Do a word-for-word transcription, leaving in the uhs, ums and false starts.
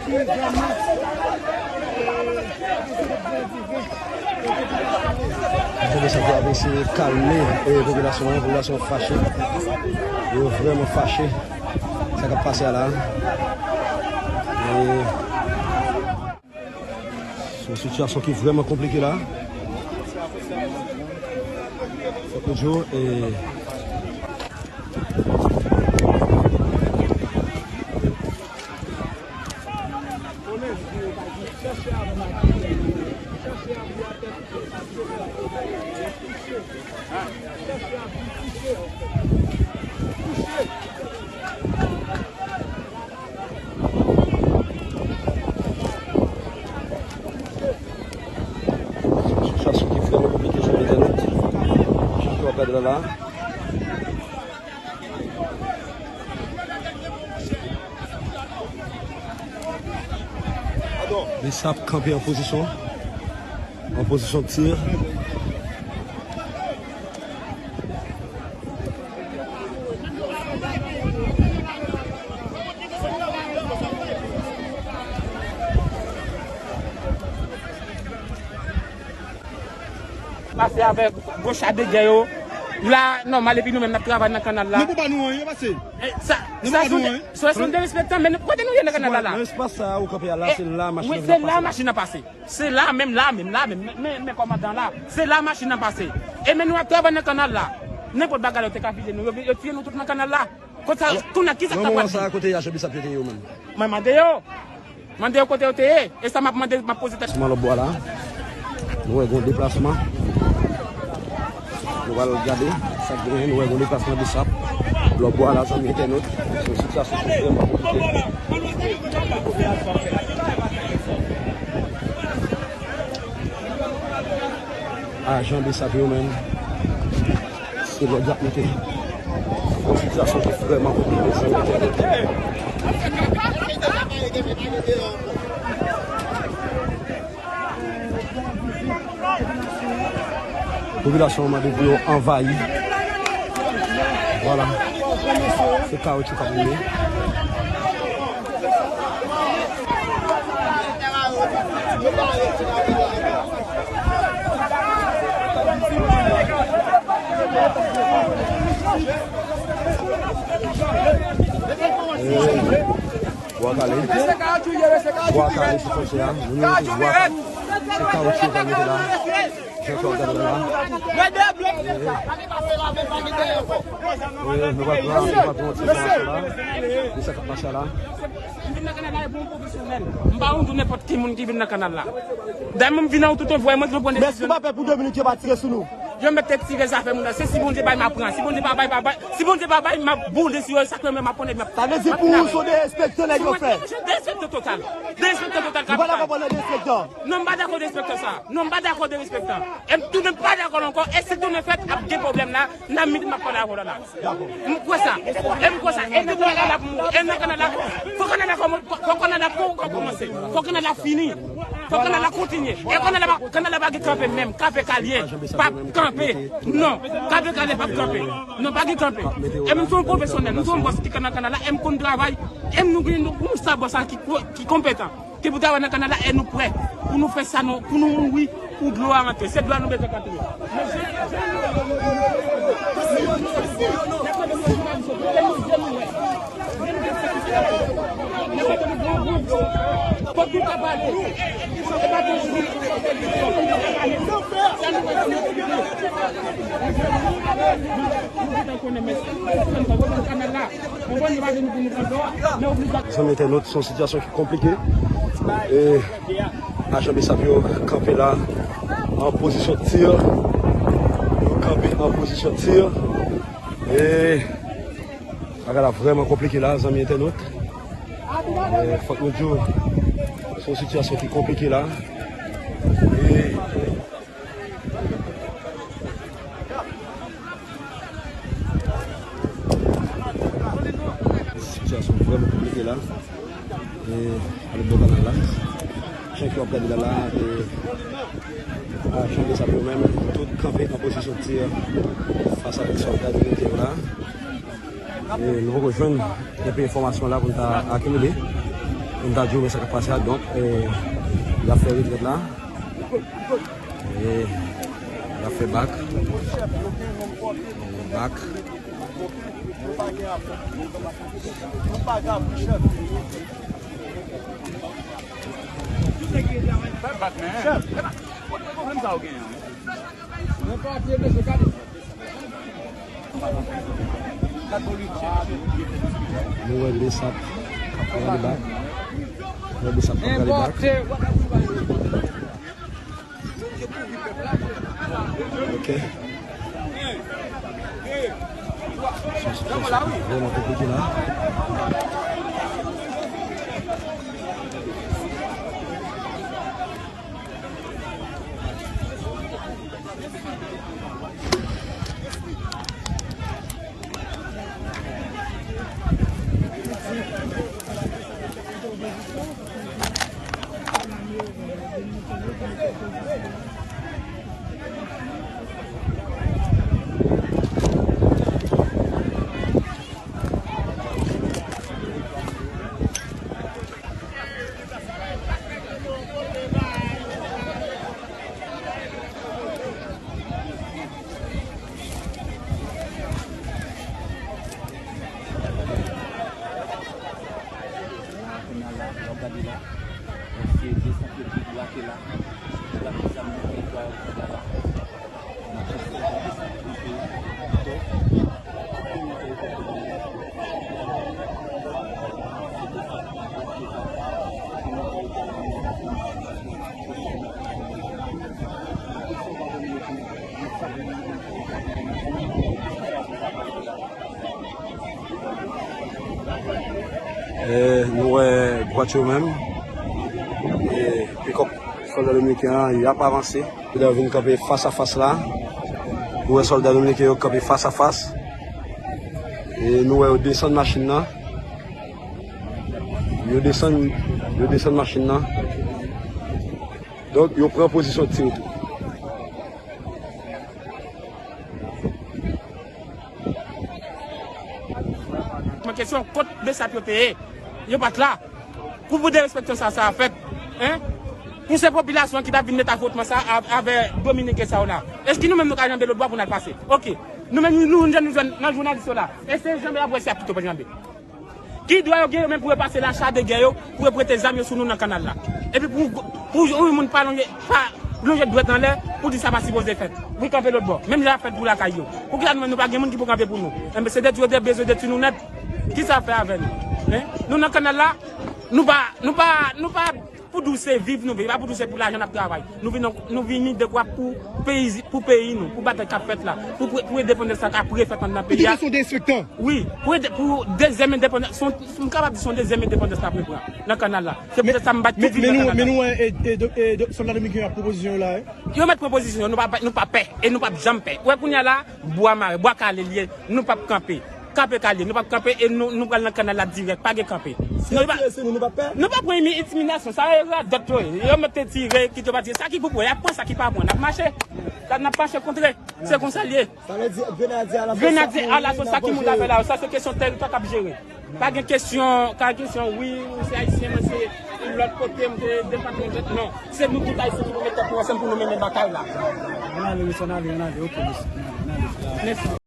Ajan BSAP yo ap eseye kalme, e, popilasyon an, popilasyon an fache. Yo vrèman fache. Sa k ap pase a la. E, se yon sitiyasyon ki vrèman konplike la. Fòk nou di w, e, Sitiyasyon ki vrèman konplike, chè entènot. Jan ke w ap gade la la. BSAP kanpe an pozisyon. An pozisyon tir. Pase avèk gwo cha de gè yo. La, nòmal, epi nou menm n ap travay nan kanal la. Nou pou ba nou anyen, pase. E, sa, nou pou sa ba nou anyen. Se yon derespektan, men kote nou ye nan kanal la la? Nan espas sa a ou kanpe a la, e, se la machin nan vin ap pase la. Se la menm, la menm, la menm. Men, men, men kòmandan la. Se la machin nan pase. E men nou ap travay nan kanal la. Nenpòt bagay yo te ka vize nou. Yo, yo tiye nou tout nan kanal la. Kote sa, kounye a, kisa k ap pase? Nan moman sa a, kote ajan BSAP yo te ye yo menm? Mwen mande yo. Mande yo kote yo te ye. E sa m ap mande, m ap poze tèt. Sou malòb bwa la. Nou wè gon deplasman. Nou pral gade sa k genyen, nou wè gon deplasman BSAP. Lòt bò a la, zanmi entènot, se yon sitiyasyon ki vrèman konplike. Ajan BSAP yo menm, se lòd y ap mete. Yon sitiyasyon ki vrèman konplike, zanmi entènot. Popilasyon an mande pou yo anvayi. Vwala. Se kawotchou k ap boule. Bwa kale. Bwa kale sou fwontyè a. Nou menm tou bwa kale. Se kawotchou yo pral mete la. Jan ke w ap gade la. E, nou pral pran, nou pral pran ti sa la. Di sa k ap pase la. M vin nan kanal la, e pou yon pwofesyonèl. M pa yon tou nenpòt ki moun ki vin nan kanal la. Dayè, m vin an tout yon vwè, mwen ki pran desizyon. Men èske w pa pè pou de minit yo pa tire sou nou? Yo mèt te tire zafè moun nan. Se si Bondye bay m ap pran. Si Bondye pa bay, pa bay. Si Bondye pa bay, m ap boule sou yo, sa k fè m ap konnen m ap. Sa vle di pou ou, se derespektan nèg yo fè? Derespektan total. Derespektan total k ap fè. Nou pa dakò pou derespektan. Non, m pa dakò derespektan sa. Non, m pa dakò derespektan. E m tounen pa dakò l ankò. E si tounen fèt, ap gen pwoblèm la. Nan minit m ap pale avè w la la. M kwè sa. E m kwè sa. E nan kanal la pou mwen. E nan kanal la. Fò kanal la kòman-, fò kanal la fò, fò kòmanse. Fò kanal la fini. Fò kanal la kontinye. E kanal la pa, kanal la pa gen kanpe menm. Kanpe kalye. Pa kanpe. Non. Kanpe kalye pa kanpe. Non, pa gen kanpe. E m se yon pwofesyonèl. M se yon bòs ki nan kanal la. E m konn travay. E m nou gen nou, nou sa bòs la ki, ki konpetan. Ki pou travay nan kanal la, e nou prè pou nou fè sa, nou, pou nou mouri, pou dlo a rantre. Se dlo a nou bezwen ka touye. Zanmi entènot, se yon sitiyasyon ki konplike. E, ajan BSAP yo kanpe la, an pozisyon tir. Yo kanpe an pozisyon tir. E, bagay la vrèman konplike la, zanmi entènot. E, fòk nou di w, se yon sitiyasyon ki konplike la. E, Sitiyasyon vrèman konplike la. E, ale bò kanal la. Jan ke w ap gade la la, e, ajan BSAP yo menm, tout kanpe an pozisyon tir fas avèk sòlda de lentèryè la. E, nou poko jwenn epi enfòmasyon la pou n ta akimile. M ta di w men sa k ap pase a, donk, eh, y ap fè retrèt la. Eh, y ap fè bak. Eh, bak. Fè bak, men. Fè bak. Kot pwoblèm sa w genyen? Nou wè Besap k ap prale bak. Nou wè Besap k ap prale bak. Ok. Sitiyasyon vrèman konplike la. Eh, nou wè dwat yo menm. Eh, pikòp sòlda dominiken an, y ap avanse. Yo vin kanpe fas a fas la. Nou wè sòlda dominiken yo kanpe fas a fas. E nou wè yo desann machin nan. Yo desann, yo desann machin nan. Donk, yo pran pozisyon tire tou. Mwen kesyon, kot Besap yo te ye? Yo pa t la. Pou, pou derespeksyon sa, sa a fèt, en? Pou se popilasyon ki t ap vin met afwontman sa a, avè Dominiken sa yo la. Èske nou menm nou ka janbe lòt bò pou n al pase? Ok. Nou menm, nou, nou, nou jwenn nan jounalis yo la. E se janbe y ap wè si y ap kite yo pa janbe. Ki dwa yo gen yo menm pou yo pase lacha de gè yo, pou yo prete zam yo sou nou nan kanal la? Epi pou, pou yon moun pa lonje, pa lonje dwèt anlè, pou di sa pa sipoze fèt. Pou kanpe lòt bò. Menm jan y ap fèt pou lakay yo. Poukisa nou menm nou pa gen moun ki pou kanpe pou nou? Enben, se detwi yo te bezwen detwi nou nèt. Kisa y ap fè avè nou? En? Nou nan kanal la, nou pa, nou pa, nou pa pou di w se viv nou viv, pa pou di w se pou lajan n ap travay. Nou vini, nou vini dekwa pou peyi, pou peyi nou, pou batay k ap fèt la, pou, pou, pou endepandans la k ap refèt anndan peyi a. Wi, pou ede, pou dezyèm endepandans, se yon, m kapab di se yon dezyèm endepandans n ap repran nan kanal la. Se poutèt sa m bat tout viv nan kanal la. Men nou wè, e, e, e, sòlda dominiken yo ap pran pozisyon yo la, wi. Yo mèt pran pozisyon yo, nou pa, nou pa pè, e nou p ap janm pè. Ou wè kounye a la, bwa mare, bwa kale l ye, nou p ap kanpe. Kanpe k al ye, nou p ap kanpe e nou, nou pral nan kanal la dirèk, pa gen kanpe. Si yo tire sou nou, nou p ap pè? Nou p ap pran imi-, entimidasyon, sa yo radòt yo ye. Yo mèt te tire, kite yo pa tire. Sa ki pou pran, y ap pran, sa ki pa pran, n ap mache. Sa n ap mache kontre. Se konsa l ye. Sa vle di grenadye alasò. Grenadye alasò, sa ki moun ta fè la, sa se kesyon tèritwa k ap jere. Pa gen kesyon, pa gen kesyon, wi, ou se ayisyen, mwen se lòt kote, mwen se depatman, non. Se nou tout ayisyen ki pou met tèt nou ansanm pou nou mennen batay la. Ann ale, mesye, ann ale, ann ale, ok, mesye, ann ale, ann ale. Mèsi.